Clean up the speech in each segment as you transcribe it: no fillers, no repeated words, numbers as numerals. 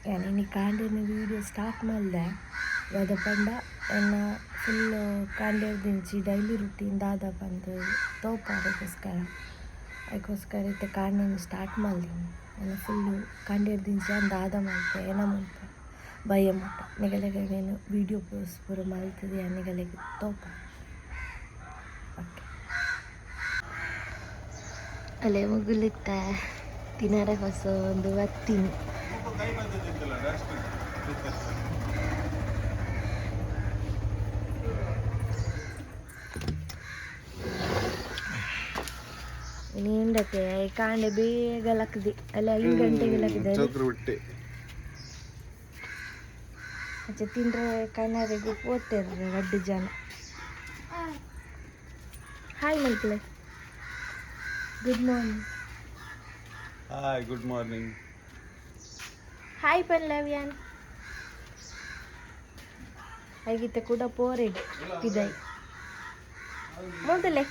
ಯಾನ್ ಇನಿ ಕಾಂಡೆನೆ video start ಮಲ್ದೆ ದಾದ ಪಂಡ ಎನ್ನ ಫುಲ್ ಕಾಂಡೆರ್ದಿಂಚಿ ಡೈಲಿ ರುಟೀನ್ ದಾದ ಪಂದ್ ತೋಪಾರೆಗೋಸ್ಕರ ಐಕೋಸ್ಕರ ಇತ್ತೆ ಕಾಂಡೆನೆ ಸ್ಟಾರ್ಟ್ ಮಲ್ದಿನಿ. ಎನ್ನ ಫುಲ್ ಕಾಂಡೆರ್ದಿಂಚಿ ಯಾನ್ ದಾದ ಮಲ್ತೆ ಏನ ಮಲ್ತೆ ಬಯ್ಯ ಮುಟ್ಟ ನಿಗಲೆಗ್ ಅವೆನ್ ವೀಡಿಯೋ ಪೋಸ್ಟ್ ಪೂರ ಮಲ್ತ್‌ದ್ ಯಾನ್ ನಿಗಲೆಗ್ ತೋಪ. ಓಕೆ ಅಲೆ ಮುಗುಲಿತ್ತೆ ತಿನರೆ ಹೊಸ ಒಂದು ಬತ್ತೀನಿ. ನೀಂಡತೆ ಕಾಂಡೆ ಬೇಗ ಲಕ್ದಿ ಅಲ್ಲ 5 ಗಂಟೆಗೆ ಲಕ್ದೆ. ಚೌಕ್ರ ಬಿಟ್ಟೆ. ಅಚ್ಚ ತಿಂಡ್ರೆ ಕನರೆಗ್ ಪೋತೆರ್ ರಡ್ಡ್ ಜನ. ಹಾಯ್ ಮಲ್ಪುಲೆ. Good morning. Hi, good morning. Hi ಪಲ್ಲವ್ಯಾನ್. ಐಗಿತ್ತ ಕೂಡ ಪೋರೆ ಪಿದೈ ಮೊದಲೇ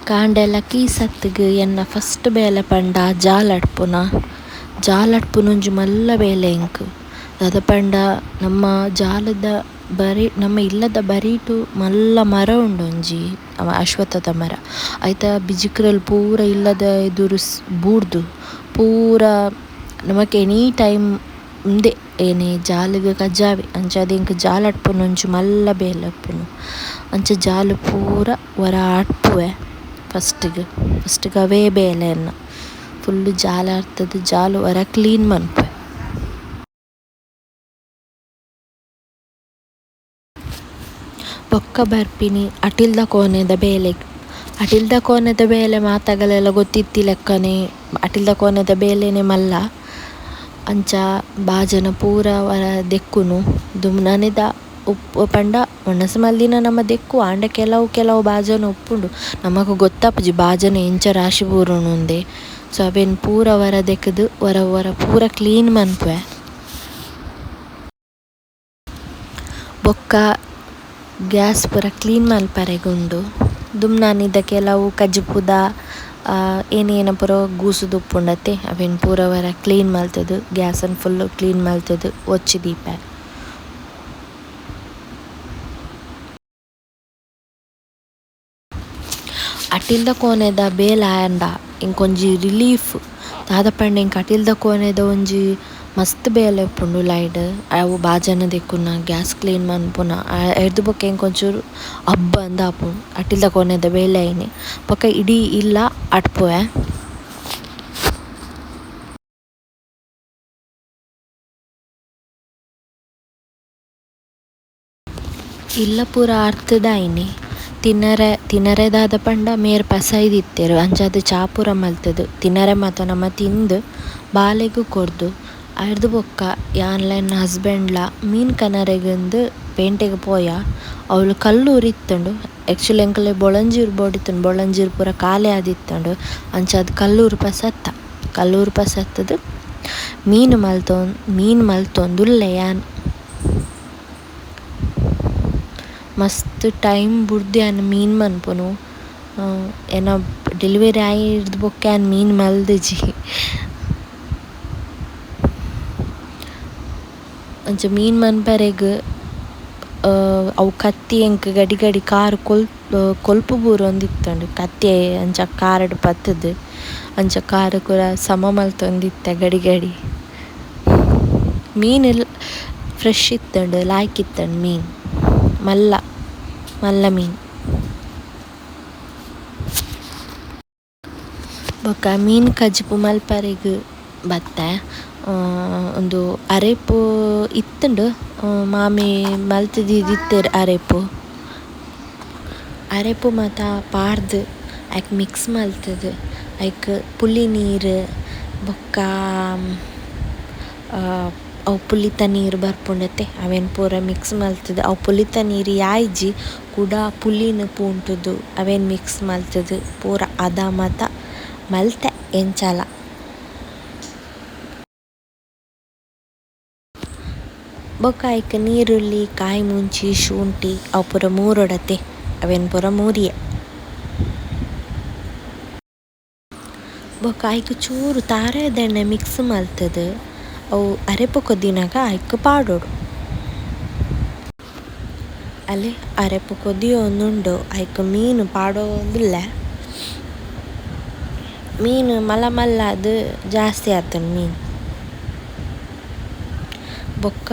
ಕಾಂಡೆಲ ಕೀಸತ್ತಿಗ್ ಎನ್ನ ಫಸ್ಟ್ ಬೇಲೆ ಪಂಡ ಜಾಲಡ್ಪುನ. ಜಾಲಡ್ಪುನ ಒಂಜಿ ಮಲ್ಲ ಬೇಲೆ ಎಂಕ್. ದಾದ ಪಂಡ ನಮ್ಮ ಜಾಲದ ಬರಿ ನಮ್ಮ ಇಲ್ಲದ ಬರಿಟು ಮಲ್ಲ ಮರ ಉಂಡು ಒಂಜಿ ಅಶ್ವತ್ಥದ ಮರ. ಐತ ಬಿಜಿಕ್ರಲ್ ಪೂರ ಇಲ್ಲದ ಎದುರು ಬೂರ್ದು ಪೂರ ನಮಕ್ ಎನಿ ಟೈಮ್ ಉಂದೆ ಏನೆ ಜಾಲಗ್ ಕಜಾವೆ ಅಂಚಾದ್ ಎಂಕ್ ಜಾಲಡ್ಪುನ ಒಂಜಿ ಮಲ್ಲ ಬೇಲೆ ಉಪ್ಪುನು. ಅಂಚ ಜಾಲು ಪೂರ ಒರ ಅಡ್ಪುವೆ ಫಸ್ಟ್‌ಗ್ ಫಸ್ಟ್‌ಗ್ ಅವೇ ಬೇಲೆ ಎನ್ನ ಫುಲ್ ಜಾಲ ಅರ್ತುದು ಜಾಲು ಒರ ಕ್ಲೀನ್ ಮನ್ಪುವೆ. ಬೊಕ್ಕ ಬರ್ಪಿನಿ ಅಟಿಲ್ದ ಕೋನೆದ ಬೇಲೆಗ್. ಅಟಿಲ್ದ ಕೋನೆದ ಬೇಲೆ ಮಾತಗಲೆಲ ಗೊತ್ತಿತ್ತಿ ಲೆಕ್ಕನೆ ಅಟಿಲ್ದ ಕೋನೆದ ಬೇಲೆನೆ ಮಲ್ಲ. ಅಂಚ ಬಾಜನ ಪೂರ ಒರ ದೆಕ್ಕುನು ದುಮ್ನಾನಿದ ಉಪ್ಪು ಪಂಡ ವನಸ್ ಮಲ್ದಿನ ನಮ ದೆಕ್ಕುವ ಆಂಡ ಕೆಲವು ಕೆಲವು ಬಾಜನ ಉಪ್ಪುಂಡು ನಮಕ್ ಗೊತ್ತಾಪುಜಿ ಬಾಜನ ಎಂಚ ರಾಶಿ ಬೂರುಂಡುಂದೆ. ಸೋ ಅವೆನ್ ಪೂರ ಒರ ದೆಕ್ಕುದು ಒರ ಒರ ಪೂರ ಕ್ಲೀನ್ ಮನ್ಪುವೆ. ಬೊಕ್ಕ ಗ್ಯಾಸ್ ಪೂರ ಕ್ಲೀನ್ ಮನ್ಪರೆಗುಂಡು ದುಮ್ನಾನಿದ ಕೆಲವು ಕಜಿಪುದ ಏನೇನ ಪೂರ ಗೂಸುದು ಉಪ್ಪುಂಡತೆ ಅವೆನ್ ಪೂರ ಒರ ಕ್ಲೀನ್ ಮಲ್ತುದು ಗ್ಯಾಸನ್ ಫುಲ್ ಕ್ಲೀನ್ ಮಲ್ತುದು ಒಚ್ಚಿ ದೀಪೆ. ಅಟಿಲ್ದ ಕೋನೆದ ಬೇಲೆ ಆಂಡ ಎಂಕೊಂಜಿ ರಿಲೀಫ್ ದಾದ ಪಂಡ ಎಂಕ್ ಅಟಿಲ್ದ ಕೋನೆದ ಒಂಜಿ ಮಸ್ತ್ ಬೇಲೆ ಉಪ್ಪುಂಡು ಲೈಡ್ ಅವು ಬಾಜನ ದೆಕ್ಕುನ ಗ್ಯಾಸ್ ಕ್ಲೀನ್ ಮನ್ಪುನ ಎರ್ದ್ ಬೊಕ್ಕ ಎಂಕೊಂಚೂರು ಅಬ್ಬ ಅಂದ್ ಆಪುಂಡು ಅಟಿಲ್ದ ಕೋನೆದ ಬೇಲೆ ಆಯ್ನೆ ಬೊಕ್ಕ ಇಡೀ ಇಲ್ಲ ಅಡ್ಪುವೆ. ಇಲ್ಲ ಪೂರ ಅರ್ತುದಾಯ್ನೆ ತಿನರೆ ತಿನರೆ ದಾದ ಪಂಡ ಮೇರ್ ಪಸೈದಿತ್ತೆರ್ ಅಂಚಾದ್ ಚಾ ಪೂರ ಮಲ್ತುದು ತಿನರೆ ಮಾತ ನಮ ತಿಂದು ಬಾಲೆಗ್ ಕೊರ್ದು ಐರ್ದ್ ಬೊಕ್ಕ ಯಾನ್ಲ ಎನ್ನ ಹಸ್ಬೆಂಡ್ ಲ ಮೀನ್ ಕನರೆಗಂದ್ ಪೇಂಟೆಗ್ ಪೋಯ ಅವ್ಲು ಕಲ್ಲೂರು ಇತ್ತುಂಡು ಆಕ್ಚುಲಿ ಎಂಕಲೆ ಬೊಳಂಜೀರ್ ಬೋಡಿತ್ತುಂಡು ಬೊಳಂಜೀರ್ ಪೂರ ಕಾಲಿ ಆದಿತ್ತುಂಡು ಅಂಚಾದ್ ಕಲ್ಲೂರು ಪಸತ್ತ ಕಲ್ಲೂರು ಪಸತ್ತುದು ಮೀನ್ ಮಲ್ತೊನ್ ಮೀನ್ ಮಲ್ತೊಂದುಲ್ಲೆ ಯಾನ್. ಮಸ್ತ್ ಟೈಮ್ ಬುಡ್ದು ಯಾನ್ ಮೀನ್ ಮನ್ಪುನು ಎನ್ನ ಡೆಲಿವರಿ ಆಯಿರ್ದ್ ಬೊಕ್ಕ ಯಾನ್ ಮೀನ್ ಮಲ್ದಿಜಿ. ಅಂಚ ಮೀನ್ ಮನ್ಪರೆಗ್ ಅವು ಕತ್ತಿ ಎಂಕ್ ಗಡಿ ಗಡಿ ಕಾರ್ ಕೊಲ್ ಕೊಲ್ಪು ಬೂರೊಂದಿತ್ತುಂಡು ಕತ್ತಿ ಅಂಚ ಕಾರ್‌ಡ್ ಪತ್ತುದು ಅಂಚ ಕಾರ್ ಪೂರ ಸಮ ಮಲ್ತೊಂದಿತ್ತೆ ಗಡಿ ಗಡಿ. ಮೀನ್ ಫ್ರೆಶ್ ಇತ್ತುಂಡು ಲಾಯ್ಕ್ ಇತ್ತುಂಡು ಮೀನ್ ಮಲ್ಲ ಮಲ್ಲ ಮೀನ್. ಬೊಕ್ಕ ಮೀನ್ ಕಜಿಪು ಮಲ್ಪರೆಗ್ ಬತ್ತೆ ಉಂದು ಅರೆಪು ಇತ್ತುಂಡು ಮಾಮಿ ಮಲ್ತ್ ದೀದಿತ್ತೆರ್ ಅರೆಪು. ಅರೆಪು ಮಾತ ಪಾಡ್ದ್ ಐಕ್ ಮಿಕ್ಸ್ ಮಲ್ತುದು ಐಕ್ ಪುಳಿ ನೀರ್ ಬೊಕ್ಕ ಅವು ಪುಳಿತ ನೀರ್ ಬರ್ಪುಂಡತೆ ಅವೆನ್ ಪೂರ ಮಿಕ್ಸ್ ಮಲ್ತುದು ಅವು ಪುಳಿತ ನೀರ್ ಆಯಿಜಿ ಕುಡ ಪುಳಿನ್ ಪೂಂಟುದು ಅವೆನ್ ಮಿಕ್ಸ್ ಮಲ್ತುದು ಪೂರ ಅದ ಮಾತ ಮಲ್ತೆ ಎಂಚಲ. ಬೊಕ್ಕ ಐಕ್ ನೀರುಳ್ಳಿ, ಕಾಯಿ ಮುಂಚಿ, ಶುಂಠಿ ಅವು ಪೂರ ಮೂರೊಡತೆ ಅವೆನ್ ಪೂರ ಮೂರಿಯೆ. ಬೊಕ ಐಕ್ ಚೂರು ತಾರಾಯಿದ ಎಣ್ಣೆ ಮಿಕ್ಸ್ ಮಲ್ತುದು ಅವು ಅರೆಪು ಕೊದಿನಗ ಐಕ್ ಪಾಡೊಡು. ಅಲೆ ಅರೆಪು ಕೊದಿಯೊಂದುಂಡು ಐಕ್ ಮೀನು ಪಾಡೊಂದುಲ್ಲೆ. ಮೀನು ಮಲ್ಲ ಮಲ್ಲ ಆದ್ ಜಾಸ್ತಿ ಆತುಂಡು ಮೀನು. ಬೊಕ್ಕ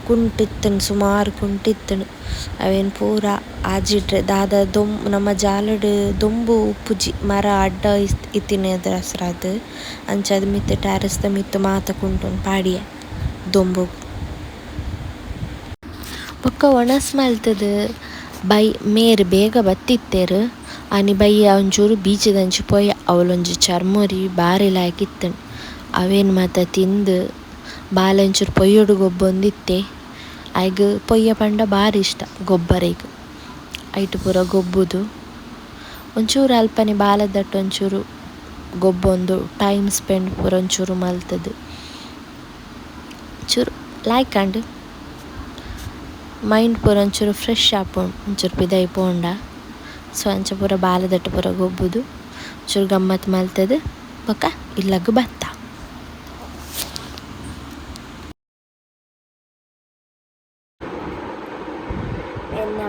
ಕುಂಟು ಇತ್ತುಂಡು ಸುಮಾರು ಕುಂಟು ಇತ್ತುಂಡು ಅವೇನು ಪೂರ ಆಜಿಡ್ರೆ ದಾದ ದೊಂಬು ನಮ್ಮ ಜಾಲಡು ದೊಂಬು ಉಪ್ಪುಜಿ ಮರ ಅಡ್ಡ ಇತ್ತಿನ ಅಂಚಾದ್ ಮಿತ್ತ್ ಟೆರ್ರೇಸ್ ದ ಮಿತ್ತ್ ಮಾತ ಕುಂಟುನು ಪಾಡಿಯೆ ದೊಂಬುಗು. ಬೊಕ್ಕ ವನಸ್ ಮಲ್ತುದು ಬೈ ಮೇರ್ ಬೇಗ ಬತ್ತಿತ್ತೆರ್ ಆನಿ ಬಯ್ಯ ಒಂಚೂರು ಬೀಚ್ ದಂಚಿ ಪೋಯ ಅವ್ಲೊಂಜಿ ಚರ್ಮುರಿ ಬಾರಿ ಲಾಯ್ಕ್ ಇತ್ತುಂಡು ಅವೇನು ಮಾತ ತಿಂದು ಬಾಲೆ ಒಂಚೂರು ಪೊಯ್ಯೊಡು ಗೊಬ್ಬೊಂದಿತ್ತೆ ಆಯಗ್ ಪೊಯ್ಯ ಪಂಡ ಬಾರಿ ಇಷ್ಟ ಗೊಬ್ಬರೆಗ್ ಐಟ್ ಪೂರ ಗೊಬ್ಬುದು ಒಂಚೂರು ಅಲ್ಪನೆ ಬಾಲೆದಟ್ಟು ಒಂಚೂರು ಗೊಬ್ಬೊಂದು ಟೈಮ್ ಸ್ಪೆಂಡ್ ಪೂರ ಒಂಚೂರು ಮಲ್ತುದು ಒಂಚೂರು ಲಾಯ್ಕ್ ಆಂಡ್ ಮೈಂಡ್ ಪೂರ ಒಂಚೂರು ಫ್ರೆಶ್ ಆಪುಂಡು ಒಂಚೂರು ಪಿದಯಿ ಪೋಂಡ. ಸೊ ಅಂಚ ಪೂರ ಬಾಲೆದಟ್ಟು ಪೂರ ಗೊಬ್ಬುದು ಒಂಚೂರು ಗಮ್ಮತ್ ಮಲ್ತುದು ಬೊಕ ಇಲ್ಲಗ್ ಬತ್ತ. ಎನ್ನ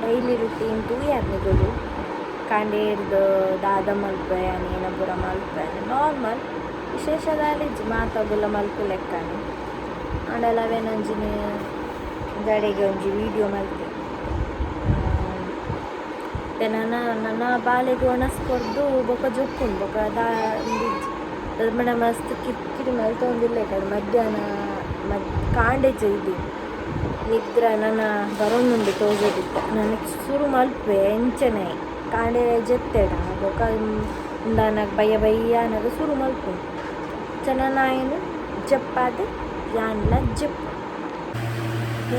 ಡೈಲಿ ರುಟೀನ್ ತೂಯರ್ ನಿಕುಲು ಕಾಂಡೆ ಏರ್ದು ದಾದ ಮಲ್ಪೆ ಯಾನ್ ಏನ ಪೂರ ಮಲ್ಪೆ ನಾರ್ಮಲ್ ವಿಶೇಷ ದಾಲ ಇಜ್ಜಿ ಮಾತಗುಲ ಮಲ್ಪುಲೆಕ್ಕನೆ ಆಂಡಲ ಅವೇನೊಂಜಿನ ಗಡೆಗೆ ಒಂಜಿ ವೀಡಿಯೋ ಮಲ್ತೆ. ನನ ನನ ಬಾಲೆಗ್ ವನಸ್ ಕೊರ್ದು ಬೊಕ ಜೊಪ್ಪುಂಡು ಬೊಕ ದಾ ಉಂದು ಮಸ್ತ್ ಕಿರಿಕಿರಿ ಮಲ್ತೊಂದುಲ್ಲೆ ಮಧ್ಯಾಹ್ನ ಕಾಂಡೆ ಇದು ನಿದ್ರೆ ನನ ಬರೊಂದುಂಡು ತೋಜೊಂದಿತ್ತೆ ನನ ಸುರು ಮಲ್ಪುವೆ ಎಂಚನೆ ಕಾಂಡೆ ಜೆತ್ತೆಡ ಬೊಕ ಉಂದಾನಗ ಬಯ್ಯ ಬಯ್ಯ ಆನಗ ಸುರು ಮಲ್ಪುನು ಚೆನ್ನ ಜಪ್ಪಾದ್ ಯಾನ್ಲ ಜೆಪ್ಪು.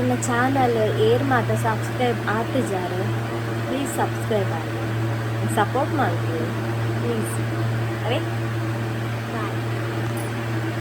ಎನ್ನ ಚಾನಲ್ ಏರ್ ಮಾತ subscribe ಆತಿಜಾರ್ please subscribe Aale support ಮಲ್ಪುಲೆ ಪ್ಲೀಸ್. ಅವೇ.